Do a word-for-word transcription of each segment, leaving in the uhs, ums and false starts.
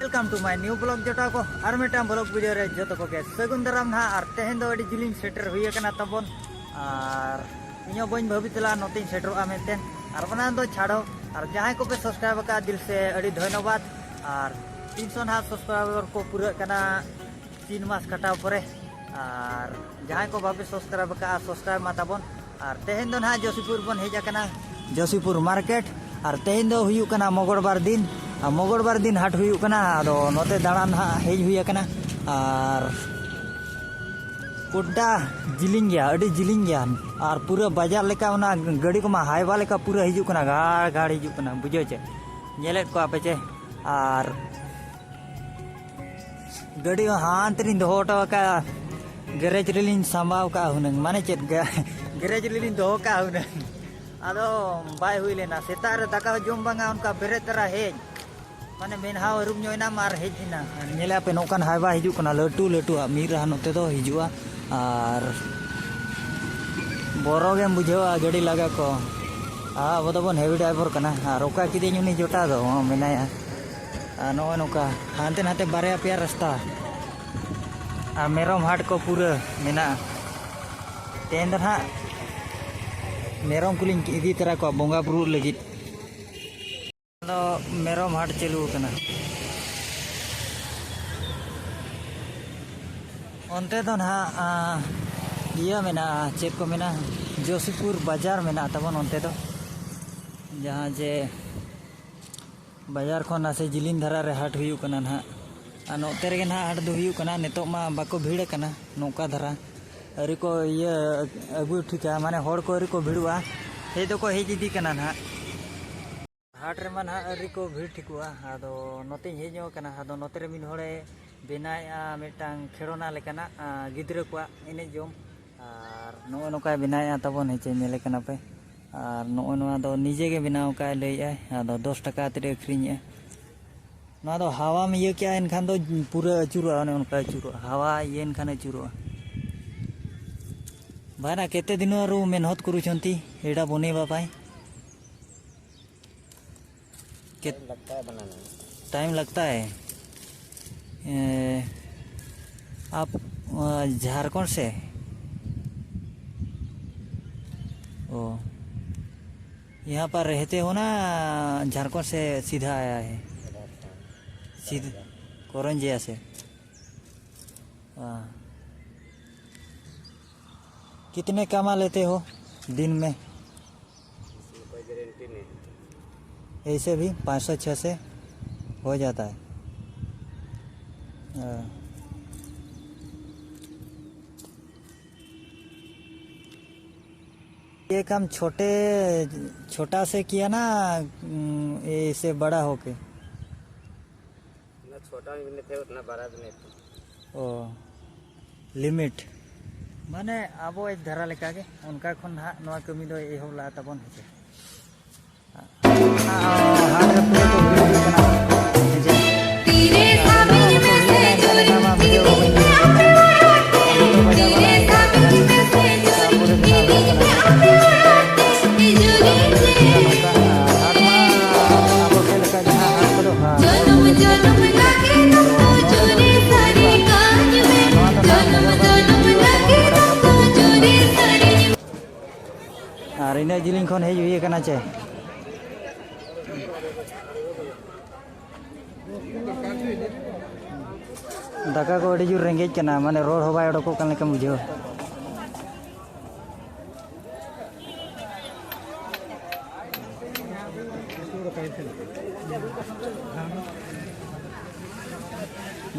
Welcome to my new vlog ᱡᱚᱴᱟᱣ ᱠᱚ, ᱟᱨ ᱢᱤᱫᱴᱟᱝ vlog video ᱨᱮ ᱡᱚᱛᱚ ᱠᱚᱜᱮ ᱥᱟᱹᱜᱩᱱ ᱫᱟᱨᱟᱢ ᱱᱟᱦᱟᱜ᱾ ᱟᱨ ᱛᱮᱦᱮᱧ ᱫᱚ ᱟᱹᱰᱤ ᱡᱤᱞᱤᱧ ᱥᱮᱴᱮᱨ ᱦᱩᱭ ᱟᱠᱟᱱᱟ ᱛᱟᱵᱚᱱ, ᱟᱨ ᱤᱧ ᱦᱚᱸ ᱵᱟᱹᱧ ᱵᱷᱟᱹᱵᱤ ᱛᱮᱞᱟ ᱱᱚᱛᱮᱧ ᱥᱮᱴᱮᱨᱚᱜᱼᱟ ᱢᱮᱱᱛᱮ᱾ ᱟᱨ ᱚᱱᱟ ᱫᱚ ᱪᱷᱟᱲᱚ, ᱟᱨ ᱡᱟᱦᱟᱸᱭ ᱠᱚᱯᱮ subscribe ᱟᱠᱟᱫ, ᱫᱤᱞ ᱥᱮ ᱟᱹᱰᱤ ᱫᱷᱚᱱᱭᱚᱵᱟᱫ᱾ ᱟᱨ ᱛᱤᱱᱥᱚ ᱱᱟᱦᱟᱜ subscriber ᱠᱚ ᱯᱩᱨᱟᱹᱜ ᱠᱟᱱᱟ ᱛᱤᱱ ᱢᱟᱥ ᱠᱟᱴᱟᱣ ᱯᱚᱨᱮ᱾ ᱟᱨ ᱡᱟᱦᱟᱸᱭ ᱠᱚ ᱵᱟᱯᱮ subscribe ᱟᱠᱟᱫᱼᱟ, subscribe ᱢᱟ ᱛᱟᱵᱚᱱ᱾ ᱟᱨ ᱛᱮᱦᱮᱧ ᱫᱚ ᱱᱟᱦᱟᱜ ᱡᱚᱥᱤᱯᱩᱨ ᱵᱚᱱ ᱦᱮᱡ ᱟᱠᱟᱱᱟ, ᱡᱚᱥᱤᱯᱩᱨ market᱾ ᱟᱨ ᱛᱮᱦᱮᱧ ᱫᱚ ᱦᱩᱭᱩᱜ ᱠᱟᱱᱟ ᱢᱚᱜᱚᱲᱵᱟᱨ ᱫᱤᱱ, ᱟᱨ ᱢᱚᱜᱚᱲᱵᱟᱨ ᱫᱤᱱ ᱦᱟᱴ ᱦᱩᱭᱩᱜ ᱠᱟᱱᱟ᱾ ᱟᱫᱚ ᱱᱚᱛᱮ ᱫᱟᱬᱟᱱ ᱱᱟᱦᱟᱜ ᱦᱮᱡ ᱦᱩᱭ ᱟᱠᱟᱱᱟ᱾ ᱟᱨ ᱜᱚᱴᱟ ᱡᱤᱞᱤᱧ ᱜᱮᱭᱟ, ᱟᱹᱰᱤ ᱡᱤᱞᱤᱧ ᱜᱮᱭᱟ᱾ ᱟᱨ ᱯᱩᱨᱟᱹ ᱵᱟᱡᱟᱨ ᱞᱮᱠᱟ, ᱚᱱᱟ ᱜᱟᱹᱰᱤ ᱠᱚᱢᱟ highway ᱞᱮᱠᱟ ᱯᱩᱨᱟᱹ ᱦᱤᱡᱩᱜ ᱠᱟᱱᱟ, ᱜᱟᱲ ᱜᱟᱲ ᱦᱤᱡᱩᱜ ᱠᱟᱱᱟ, ᱵᱩᱡᱷᱟᱹᱣ ᱪᱮ? ᱧᱮᱞᱮᱫ ᱠᱚᱣᱟ ᱯᱮ ᱪᱮ? ᱟᱨ ᱜᱟᱹᱰᱤ ᱦᱚᱸ ᱦᱟᱱᱛᱮ ᱨᱤᱧ ᱫᱚᱦᱚ ᱦᱚᱴᱚ ᱟᱠᱟᱫᱼᱟ, garage ᱨᱮᱞᱤᱧ ᱥᱟᱢᱵᱟᱣ ᱠᱟᱜᱼᱟ ᱦᱩᱱᱟᱹᱝ, ᱢᱟᱱᱮ ᱪᱮᱫ ᱜᱟ-, garage ᱨᱮᱞᱤᱧ ᱫᱚᱦᱚ ᱠᱟᱜᱼᱟ ᱦᱩᱱᱟᱹᱝ᱾ ᱟᱫᱚ ᱵᱟᱭ ᱦᱩᱭ ᱞᱮᱱᱟ, ᱥᱮᱛᱟᱜ ᱨᱮ ᱫᱟᱠᱟ ᱦᱚᱸ ᱡᱚᱢ ᱵᱟᱝᱟ, ᱚᱱᱠᱟ ᱵᱮᱨᱮᱫ ᱛᱚᱨᱟ ᱦᱮᱡ, ᱢᱟᱱᱮ ᱢᱮᱫᱦᱟ ᱟᱹᱨᱩᱵ ᱧᱚᱜ ᱮᱱᱟ ᱟᱨ ᱦᱮᱡ ᱮᱱᱟ᱾ ᱧᱮᱞᱮᱫᱼᱟ ᱯᱮ ᱱᱚᱝᱠᱟᱱ highway ᱦᱤᱡᱩᱜ ᱠᱟᱱᱟ, ᱞᱟᱹᱴᱩ ᱞᱟᱹᱴᱩᱣᱟᱜ ᱢᱤᱫ ᱨᱟᱦᱟ ᱱᱚᱛᱮ ᱫᱚ ᱦᱤᱡᱩᱜᱼᱟ᱾ ᱟᱨ ᱵᱚᱨᱚ ᱜᱮᱢ ᱵᱩᱡᱷᱟᱹᱣᱟ ᱜᱟᱹᱰᱤ ᱞᱟᱜᱟ ᱠᱚ᱾ ᱟᱵᱚ ᱫᱚᱵᱚᱱ heavy driver ᱠᱟᱱᱟ᱾ ᱟᱨ ᱚᱠᱟ ᱠᱤᱫᱟᱹᱧ ᱩᱱᱤ ᱡᱚᱴᱟ ᱫᱚ, ᱦᱚᱸ, ᱢᱮᱱᱟᱭᱟ᱾ ᱟᱨ ᱱᱚᱜᱼᱚᱭ ᱱᱚᱝᱠᱟ ᱦᱟᱱᱛᱮ ᱱᱟᱛᱮ ᱵᱟᱨᱭᱟ ᱯᱮᱭᱟ ᱨᱟᱥᱛᱟ᱾ ᱟᱨ ᱢᱮᱨᱚᱢ ᱦᱟᱴ ᱠᱚ ᱯᱩᱨᱟᱹ ᱢᱮᱱᱟᱜᱼᱟ᱾ ᱛᱮᱦᱮᱧ ᱫᱚ ᱱᱟᱦᱟᱜ ᱢᱮᱨᱚᱢ ᱠᱚᱞᱤᱧ ᱤᱫᱤ ᱛᱚᱨᱟ ᱠᱚᱣᱟ ᱵᱚᱸᱜᱟ ᱵᱩᱨᱩ ᱞᱟᱹᱜᱤᱫ᱾ ᱫᱚ ᱢᱮᱨᱚᱢ ᱦᱟᱴ ᱪᱟᱹᱞᱩ ᱟᱠᱟᱱᱟ᱾ ᱚᱱᱛᱮ ᱫᱚ ᱱᱟᱦᱟᱜ, ᱟᱸ, ᱤᱭᱟᱹ ᱢᱮᱱᱟᱜᱼᱟ, ᱪᱮᱫ ᱠᱚ ᱢᱮᱱᱟ, ᱡᱳᱥᱤᱯᱩᱨ ᱵᱟᱡᱟᱨ ᱢᱮᱱᱟᱜ ᱛᱟᱵᱚᱱ ᱚᱱᱛᱮ ᱫᱚ, ᱡᱟᱦᱟᱸ ᱡᱮ ᱵᱟᱡᱟᱨ ᱠᱷᱚᱱ ᱱᱟᱥᱮ ᱡᱤᱞᱤᱧ ᱫᱷᱟᱨᱟ ᱨᱮ ᱦᱟᱴ ᱦᱩᱭᱩᱜ ᱠᱟᱱᱟ ᱱᱟᱦᱟᱜ᱾ ᱟᱨ ᱱᱚᱛᱮ ᱨᱮᱜᱮ ᱱᱟᱦᱟᱜ ᱦᱟᱴ ᱫᱚ ᱦᱩᱭᱩᱜ ᱠᱟᱱᱟ᱾ ᱱᱤᱛᱚᱜ ᱢᱟ ᱵᱟᱠᱚ ᱵᱷᱤᱲ ᱟᱠᱟᱱᱟ ᱱᱚᱝᱠᱟ ᱫᱷᱟᱨᱟ, ᱟᱹᱣᱨᱤ ᱠᱚ ᱤᱭᱟᱹ ᱟᱹᱜᱩ ᱴᱷᱤᱠᱟ, ᱢᱟᱱᱮ ᱦᱚᱲ ᱠᱚ ᱟᱹᱣᱨᱤ ᱠᱚ ᱵᱷᱤᱲᱚᱜᱼᱟ, ᱦᱮᱡ ᱫᱚᱠᱚ ᱦᱮᱡ ᱤᱫᱤ ᱠᱟᱱᱟ ᱱᱟᱦᱟᱜ᱾ ᱦᱟᱴ ᱨᱮᱢᱟ ᱱᱟᱦᱟᱜ ᱟᱹᱣᱨᱤ ᱠᱚ ᱵᱷᱤᱲ ᱴᱷᱤᱠᱚᱜᱼᱟ᱾ ᱟᱫᱚ ᱱᱚᱛᱮᱧ ᱦᱮᱡ ᱧᱚᱜ ᱟᱠᱟᱱᱟ᱾ ᱟᱫᱚ ᱱᱚᱛᱮ ᱨᱮ ᱢᱤᱫ ᱦᱚᱲᱮ ᱵᱮᱱᱟᱣᱮᱫᱼᱟ ᱢᱤᱫᱴᱟᱝ ᱠᱷᱮᱲᱚᱱᱟ ᱞᱮᱠᱟᱱᱟᱜ, ᱟᱸ, ᱜᱤᱫᱽᱨᱟᱹ ᱠᱚᱣᱟᱜ ᱮᱱᱮᱡ ᱡᱚᱝ᱾ ᱟᱨ ᱱᱚᱜᱼᱚᱭ ᱱᱚᱝᱠᱟᱭ ᱵᱮᱱᱟᱣᱮᱫᱼᱟ ᱛᱟᱵᱚᱱ, ᱦᱮᱸ ᱪᱮ, ᱧᱮᱞᱮ ᱠᱟᱱᱟ ᱯᱮ᱾ ᱟᱨ ᱱᱚᱜᱼᱚᱭ ᱱᱚᱣᱟ ᱫᱚ ᱱᱤᱡᱮ ᱜᱮ ᱵᱮᱱᱟᱣ ᱠᱟᱜᱼᱟᱭ ᱞᱟᱹᱭᱮᱫᱼᱟᱭ᱾ ᱟᱫᱚ ᱫᱚᱥ ᱴᱟᱠᱟ ᱠᱟᱛᱮᱫ ᱮ ᱟᱹᱠᱷᱨᱤᱧᱮᱜᱼᱟ᱾ ᱱᱚᱣᱟ ᱫᱚ ᱦᱟᱣᱟᱢ ᱤᱭᱟᱹ ᱠᱮᱜᱼᱟ, ᱮᱱᱠᱷᱟᱱ ᱫᱚ ᱯᱩᱨᱟᱹ ᱟᱹᱪᱩᱨᱚᱜᱼᱟ, ᱚᱱᱮ ᱚᱱᱠᱟ ᱟᱹᱪᱩᱨᱚᱜᱼᱟ, ᱦᱟᱣᱟ ᱤᱭᱟᱹ ᱮᱱᱠᱷᱟᱱ ᱟᱹᱪᱩᱨᱚᱜᱼᱟ᱾ भाई ना, कितने दिनों रू मेहनत करूछंती एड़ा बनेबा पाई? कित- टाइम लगता है बनाने में। टाइम लगता है। ए, आप, अ, झारखंड से? ओ, यहाँ पर रहते हो ना, झारखंड से सीधा आया है? सीध-, कोरंजिया से। हाँ। कितने कमा लेते हो दिन में? इसमें कोई गारंटी नहीं है। ऐसे भी पाँच सौ छः सौ हो जाता है। हाँ। ये काम छोटे, छोटा से किया ना, हम्म, ये इससे बड़ा होके? ना, छोटा भी नहीं थे, उतना बड़ा भी नहीं था। ओ, लिमिट। ᱢᱟᱱᱮ ᱟᱵᱚ ᱮᱡᱽ ᱫᱷᱟᱨᱟ ᱞᱮᱠᱟᱜᱮ, ᱚᱱᱠᱟ ᱠᱷᱚᱱ ᱱᱟᱦᱟᱜ ᱱᱚᱣᱟ ᱠᱟᱹᱢᱤ ᱫᱚ ᱮᱦᱚᱵ ᱞᱟᱦᱟ ᱛᱟᱵᱚᱱ, ᱦᱮᱸ ᱥᱮ᱾ ᱦᱟᱴ ᱨᱮ ᱯᱩᱨᱟᱹ ᱠᱚ ᱵᱷᱤᱲ ᱦᱩᱭ ᱠᱟᱱᱟ, ᱦᱮᱸ ᱥᱮ᱾ ᱟᱨ ᱱᱚᱣᱟ ᱠᱚ ᱵᱷᱤᱲ ᱠᱟᱱᱟ, ᱮᱱᱠᱷᱟᱱ ᱚᱱᱟ ᱢᱟ ᱵᱷᱤᱰᱤᱭᱳ ᱵᱟᱹᱧ ᱵᱮᱱᱟᱣ ᱠᱟᱫᱟ᱾ ᱟᱵᱚ ᱫᱚ ᱵᱟᱡᱟᱨ ᱵᱟᱞᱟ ᱦᱮᱡ ᱠᱟᱱᱟ, ᱦᱮᱸ ᱥᱮ᱾ ᱛᱟᱨᱯᱚᱨᱮ ᱵᱮᱱᱟᱣ ᱦᱩᱭᱩᱜ ᱠᱟᱱᱟ᱾ ᱱᱚᱝᱠᱟ, ᱟᱨ ᱦᱟᱴ ᱢᱟ ᱟᱵᱚ ᱥᱮᱫ ᱞᱮᱠᱟ ᱡᱟᱦᱟᱸ ᱦᱟᱴ ᱠᱚᱫᱚ, ᱦᱟᱴ ᱦᱚᱲ ᱠᱚ ᱡᱟᱹᱥᱛᱤ ᱠᱟᱱᱟ᱾ ᱱᱚᱣᱟ ᱫᱚ ᱦᱩᱭᱩᱜ ᱠᱟᱱᱟ, ᱱᱚᱣᱟ ᱫᱚ ᱱᱟᱦᱟᱜ ᱢᱚᱝᱜᱚᱞ ᱵᱟᱨ ᱫᱤᱱ ᱦᱩᱭᱩᱜᱼᱟ, ᱛᱟᱵᱚᱱ ᱵᱟᱰᱟᱭ ᱠᱟᱜ ᱵᱚᱱ᱾ ᱟᱨ ᱤᱱᱟᱹᱜ ᱡᱤᱞᱤᱧ ᱠᱷᱚᱱ ᱦᱮᱡ ᱦᱩᱭ ᱟᱠᱟᱱᱟ ᱪᱮ? ᱫᱟᱠᱟ ᱠᱚ ᱟᱹᱰᱤ ᱡᱳᱨ ᱨᱮᱸᱜᱮᱡ ᱠᱟᱱᱟ, ᱢᱟᱱᱮ ᱨᱚᱲ ᱦᱚᱸ ᱵᱟᱭ ᱚᱰᱚᱠᱚᱜ ᱠᱟᱱ ᱞᱮᱠᱟᱢ ᱵᱩᱡᱷᱟᱹᱣᱟ᱾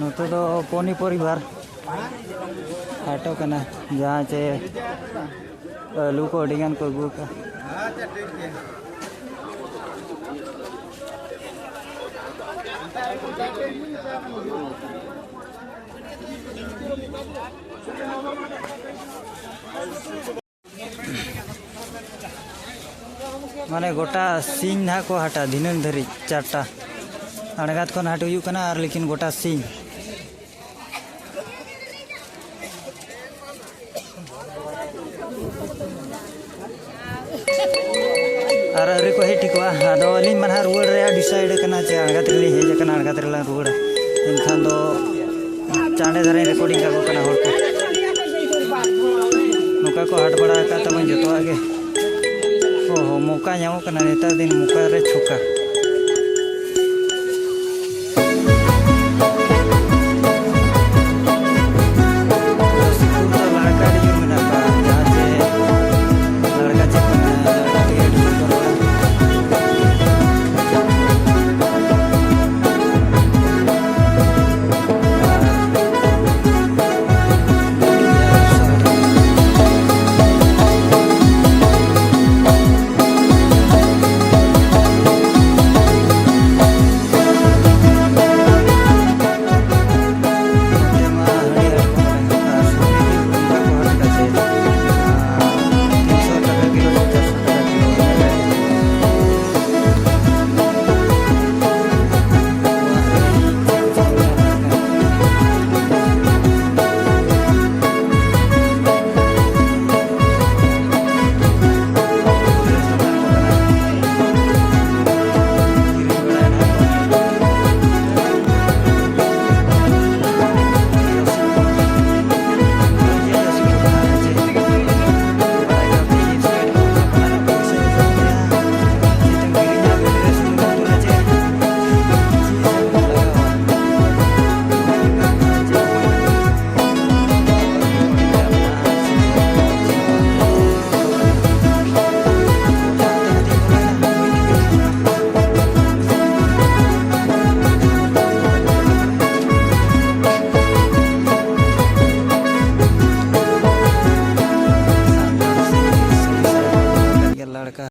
ᱱᱚᱛᱮ ᱫᱚ ᱯᱚᱱᱤ ᱯᱚᱨᱤᱵᱟᱨ ᱦᱟᱴᱚ ᱠᱟᱱᱟ, ᱡᱟᱦᱟᱸ ᱪᱮ ᱟᱹᱞᱩ ᱠᱚ ᱟᱹᱰᱤ ᱜᱟᱱ ᱠᱚ ᱟᱹᱜᱩ ᱟᱠᱟᱫᱼᱟ᱾ ᱢᱟᱱᱮ ᱜᱚᱴᱟ ᱥᱤᱧ ᱱᱟᱦᱟᱜ ᱠᱚ ᱦᱟᱴᱟ, ᱫᱷᱤᱱᱟᱹᱝ ᱫᱷᱟᱹᱨᱤᱡ ᱪᱟᱨᱴᱟ ᱟᱬᱜᱟᱛ ᱠᱷᱚᱱ ᱦᱟᱴ ᱦᱩᱭᱩᱜ ᱠᱟᱱᱟ, ᱟᱨ ᱞᱮᱠᱤᱱ ᱜᱚᱴᱟ ᱥᱤᱧ᱾ ᱟᱨ ᱟᱹᱣᱨᱤ ᱠᱚ ᱦᱮᱡ ᱴᱷᱤᱠᱚᱜᱼᱟ᱾ ᱟᱫᱚ ᱟᱹᱞᱤᱧ ᱢᱟ ᱱᱟᱦᱟᱜ ᱨᱩᱣᱟᱹᱲ ᱨᱮᱭᱟᱜ ᱰᱤᱥᱟᱭᱤᱰ ᱟᱠᱟᱱᱟ ᱡᱮ ᱟᱬᱜᱟᱛ ᱨᱮᱞᱤᱧ ᱦᱮᱡ ᱟᱠᱟᱱᱟ, ᱟᱬᱜᱟᱛ ᱨᱮᱞᱟᱝ ᱨᱩᱣᱟᱹᱲᱟ᱾ ᱮᱱᱠᱷᱟᱱ ᱫᱚ ᱪᱟᱸᱰᱮ ᱫᱷᱟᱨᱟᱧ ᱨᱮᱠᱚᱨᱰᱤᱝ ᱠᱟᱠᱚ ᱠᱟᱱᱟ ᱦᱚᱲ ᱠᱚ᱾ ᱱᱚᱝᱠᱟ ᱠᱚ ᱦᱟᱴ ᱵᱟᱲᱟ ᱟᱠᱟᱫ ᱛᱟᱵᱚᱱ ᱡᱚᱛᱚᱣᱟᱜ ᱜᱮ᱾ ᱚᱦᱚ, ᱢᱚᱠᱟ ᱧᱟᱢᱚᱜ ᱠᱟᱱᱟ ᱱᱮᱛᱟᱨ ᱫᱤᱱ, ᱢᱚᱠᱟ ᱨᱮ ᱪᱷᱚᱠᱟ᱾